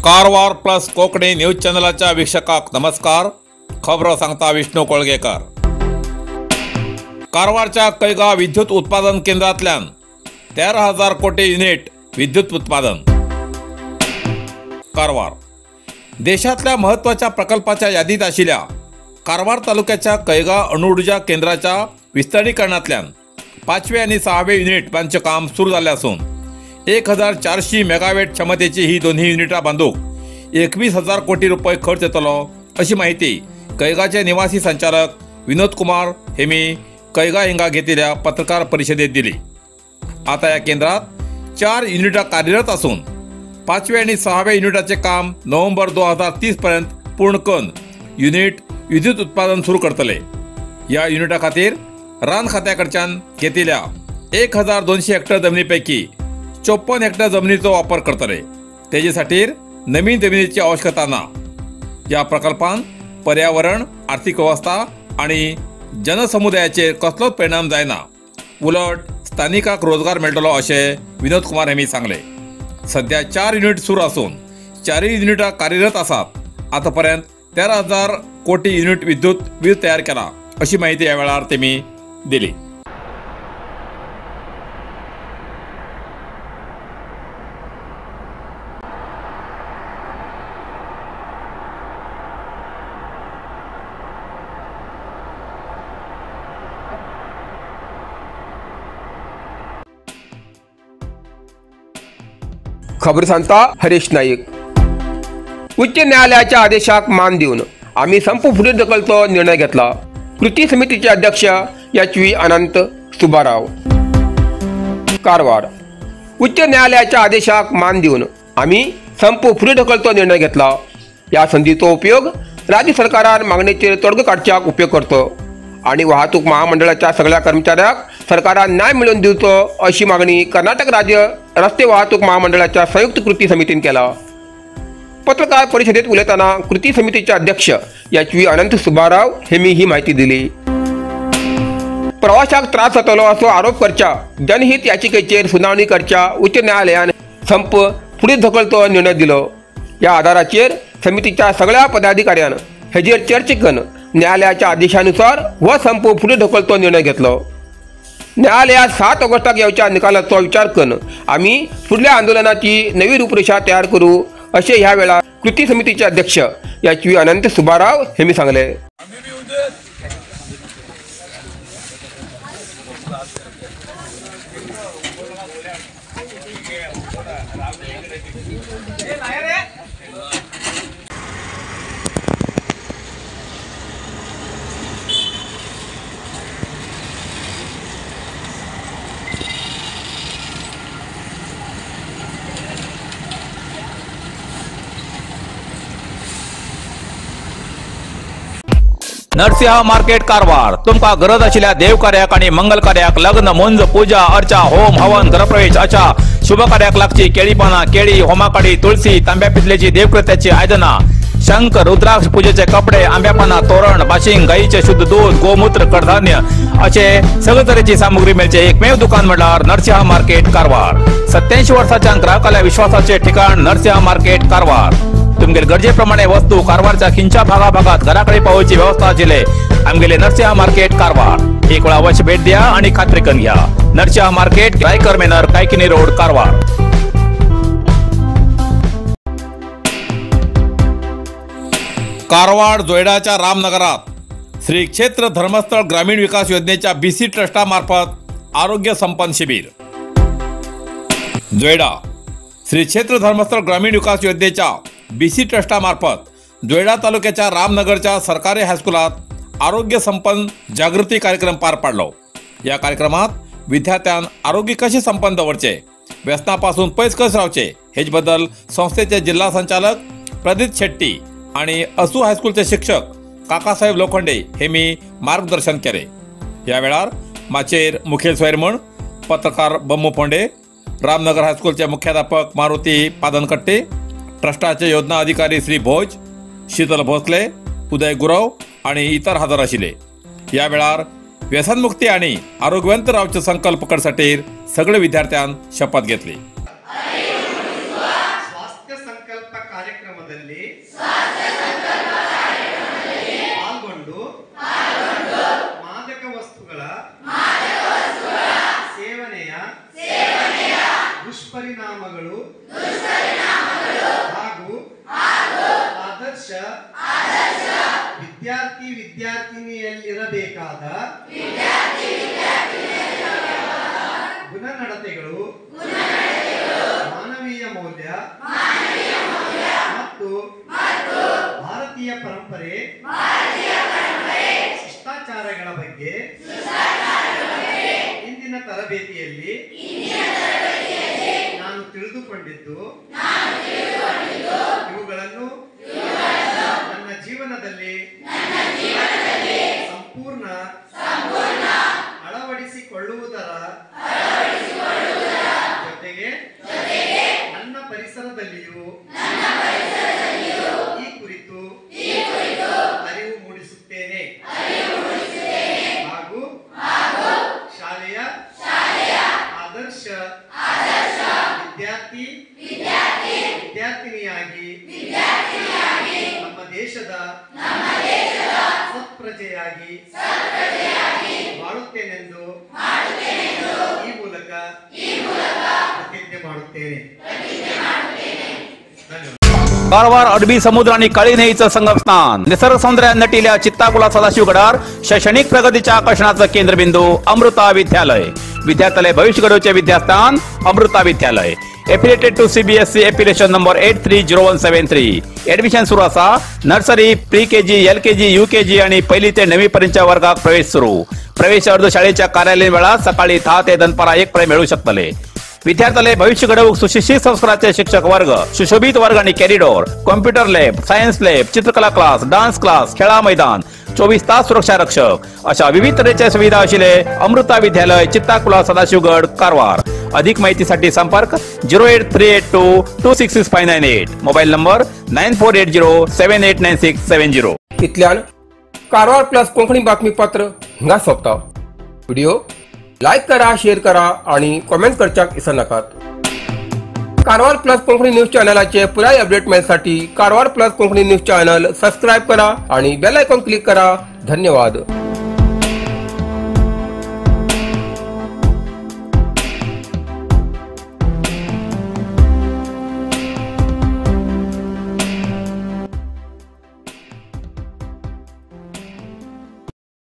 Karwar plus Konkani news चॅनलाच्या वीक्षकाक नमस्कार। खबरो सांगता विष्णू कोळगेकर। कारवारच्या कैगा विद्युत उत्पादन केंद्रांतल्यान 13,000 कोटी युनिट विद्युत उत्पादन। कारवार देशातल्या महत्त्वाच्या प्रकल्पाच्या यादीत आशिल्ल्या कारवार तालुक्याच्या कैगा अणुऊर्जा केंद्राच्या विस्तारीकरणांतल्यान 5वे आनी 6वे युनिट बांदचें काम सुरू जाल्लें आसून 1,400 मेगावॅट क्षमतेची ही दोन्ही युनिटां बांदूक 21,000 कोटी रुपये खर्च येतलो अशी माहिती कैगाचे निवासी संचालक विनोद कुमार हेमी कैगा हिंगा घेतिल्ल्या पत्रकार परिषदेत दिली। आता या केंद्रात 4 युनिटां कार्यरत असून 5वे आणि 6वे युनिटाचे काम नोव्हेंबर 2030 पर्यंत पूर्ण करून युनिट विद्युत उत्पादन सुरू करतले। या युनिटा खातीर रान खात्याकडच्यान घेतिल्ल्या 1,200 हेक्टर जमनीपैकी 54 हेक्टर जमिनीचो वापर करतले। तेजेसाठी नवीन जमिनीची आवश्यकता ना। या प्रकल्पान पर्यावरण, आर्थिक व्यवस्था आणि जनसमुदायाचेर कसलोच परिणाम जायना, उलट स्थानिकाक रोजगार मेळटलो अशें विनोद कुमार हेमी सांगले। सध्या 4 युनिट सुरू आसून 4 युनिटां कार्यरत आसात। आतापर्यंत 13,000 कोटी युनिट विद्युत वीज तयार केला अशी माहिती या वेळार तेमी दिली। खबर सांगता हरीश नाईक। उच्च न्यायालयाच्या आदेशाक मान दिवन आम्ही संप फुडें ढकलचो निर्णय घेतला। कृती समितीचे अध्यक्ष एच.व्ही. अनंत सुब्बाराव। कारवार उच्च न्यायालयाच्या आदेशाक मान दिवन आम्ही संप फुडें ढकलचो निर्णय घेतला। ह्या संदीचो उपयोग राज्य सरकारान मागणेचेर तोडगो काडच्याक उपयोग करचो आनी वाहतूक महामंडळाच्या सगळ्या कर्मचाऱ्यांक सरकारान न्याय मेळोवन दिवचो अशी मागणी कर्नाटक राज्य रस्ते वाहतूक महामंडळाच्या संयुक्त कृती समितीन केला। पत्रकार परिषदेत उलयतना कृती समितीचे अध्यक्ष एच.व्ही. अनंत सुब्बाराव हेमी ही माहिती दिली। प्रवाशाक त्रास जातलो असो आरोप करच्या जनहित याचिकेचेर सुनावणी करच्या उच्च न्यायालयान संप फुडें धकलचो निर्णय दिलो। ह्या आधाराचेर समितीच्या सगळ्या पदाधिकाऱ्यान हेजेर चर्चा करून न्यायालयाच्या आदेशानुसार हो संप फुडें ढकलचो निर्णय घेतलो। न्यायालयात 7 ऑगस्टाक येवच्या निकालाचो विचार करून आमी फुडल्या आंदोलनाची नवी रूपरेषा तयार करू अशें ह्या वेळार कृती समितीचे अध्यक्ष एच.व्ही. अनंत सुब्बाराव हेमी सांगले। नरसिंह मार्केट कारवार तुमका गरज आशिल्ल्या देवकार्याक आनी मंगल कार्याक, लग्न, मुंज, पूजा अर्चा, होम हवन, घरप्रवेश अशा शुभ कार्याक लागची केळी पानां, केळी, होमाकाडी, तुळसी, तांब्या पितलेची देवकृत्याची आयदनां, शंख, रुद्राक्ष, पूजेचे कपडे, आंब्या पानां, तोरण, बाशिंग, गायीचे शुद्ध दूध, गोमूत्र, कडधान्य असे सगळे तरेची सामुग्री मेळचे एकमेव दुकान म्हळ्यार नरसिंह मार्केट कारवार। 87 वर्साच्या ग्राहकाल्या विश्वासाचे ठिकाण नरसिंह मार्केट कारवार। तुमगेले गरजेप्रमाणे वस्तू कारवारच्या खिंच्या भागाभागात घराकडे पावोवची व्यवस्था आशिल्ले आमगेले नरसिंह मार्केट कारवार। एक वेळा अवश्य भेट द्या आणि खात्री करून घ्या। Narasimha market, Raikar manor, Kaikini road, Karwar. Karwar जोयडाच्या रामनगरात Shri क्षेत्र धर्मस्थळ ग्रामीण विकास योजनेच्या बीसी ट्रस्टामार्फत आरोग्य संपन्न शिबिर। जोयडा श्री क्षेत्र धर्मस्थळ ग्रामीण विकास योजनेच्या बीसी ट्रस्टामार्फत जोयडा तालुक्याच्या रामनगरच्या सरकारी हायस्कुलात आरोग्य संपन्न जागृती कार्यक्रम पार पाडलो। या कार्यक्रमात विद्यार्थ्यां आरोग्य कसे संपन्न दवरचे, व्यसनापासून पयस कशें रावचे हेच बद्दल संस्थेचे जिल्हा संचालक प्रदीप शेट्टी आणि असू हायस्कूलचे शिक्षक काकासाहेब लोखंडे हे मी मार्गदर्शन केले। या वेळार माचयेर मुखेल सोयर म्हूण पत्रकार बम्मू फोंडे, रामनगर हायस्कूलचे मुख्याध्यापक मारुती पादनकट्टे, ट्रस्टाचे योजना अधिकारी श्री भोज, शीतल भोसले, उदय गुरव आनी इतर हजर आशिल्ले. ह्या वेळार व्यसनमुक्ती आनी आरोग्यवंत रावचे संकल्प करसाठी सगळे विद्यार्थ्यां शपथ घेतली. स्वास्थ्य संकल्प ಕಾರ್ಯಕ್ರಮದಲ್ಲಿ ಪಾಲ್ಗೊಂಡು ಮಾದಕ ವಸ್ತುಗಳ ಸೇವನೆಯ ದುಷ್ಪರಿಣಾಮಗಳು ಹಾಗೂ ಆದರ್ಶ ವಿದ್ಯಾರ್ಥಿ ವಿದ್ಯಾರ್ಥಿನಿಯಲ್ಲಿರಬೇಕಾದ ಗುಣನಡತೆಗಳು, ಮಾನವೀಯ ಮೌಲ್ಯ ಮತ್ತು ಭಾರತೀಯ ಪರಂಪರೆ ಶಿಷ್ಟಾಚಾರಗಳ ಬಗ್ಗೆ ಇಂದಿನ ತರಬೇತಿಯಲ್ಲಿ ನಾನು ತಿಳಿದುಕೊಂಡಿದ್ದು ಇವುಗಳನ್ನು ನನ್ನ ಜೀವನದಲ್ಲಿ ಸಂಪೂರ್ಣ ಅಳವಡಿಸಿಕೊಳ್ಳುವುದರ ಜೊತೆಗೆ ನನ್ನ ಪರಿಸರದಲ್ಲಿಯೂ ಈ ಕುರಿತು ಅರಿವು ಮೂಡಿಸುತ್ತೇನೆ ಹಾಗೂ ಶಾಲೆಯ ಆದರ್ಶ ವಿದ್ಯಾರ್ಥಿ ವಿದ್ಯಾರ್ಥಿನಿಯಾಗಿ ನಮ್ಮ ದೇಶದ ಸತ್ಪ್ರಜೆಯಾಗಿ ಬಾಳುತ್ತೇನೆಂದು ಈ ಮೂಲಕ ಪ್ರತಿಜ್ಞೆ ಮಾಡುತ್ತೇನೆ. कारवार अरबी समुद्र आणि काळी न्हंयेचं संगमस्थान, निसर्ग सौंदर्यान नटिल्या चित्ताकुला सदाशिवगडार शैक्षणिक प्रगतीच्या आकर्षणाचं केंद्रबिंदू अमृता विद्यालय. विद्यार्थ्यालय भविष्य घडोवचे विद्यास्थान Amrita Vidyalaya. Affiliated to CBSE affiliation number 830173. Admission सुरू आसा. Nursery, pre KG, LKG, UKG आणि पहिली ते 9वी पर्यंतच्या वर्गात प्रवेश सुरू. प्रवेश अर्ज शाळेच्या कार्यालयीन वेळात सकाळी 10 ते दनपारा 1 पर्यंत मिळू शकतले. विद्यार्थ्याले भविष्य घडवूक सुशिक्षित संस्काराचे शिक्षक वर्ग, सुशोभित वर्ग आणि corridor, computer lab, science lab, चित्रकला क्लास, डान्स क्लास, खेळा मैदान, 24 तास सुरक्षा रक्षक अशा विविध तऱ्हेच्या सुविधा आशिल्ले अमृता विद्यालय, चित्ताकुला, सदाशिवगड, कारवार. अधिक माहितीसाठी संपर्क 08382 266598, मोबाईल नंबर 9480 789670. इतल्यान कारवार प्लस कोंकणी बातमीपत्र हिंगा सोंपता. व्हिडिओ लायक करा, शेअर करा आणि कॉमेंट करच्याक विसरनाकात. कारवार प्लस कोंकणी न्यूज चॅनलाचे पुराय update मेळसाठी Karwar plus Konkani news channel subscribe करा आणि बेल आयकॉन क्लिक करा. धन्यवाद.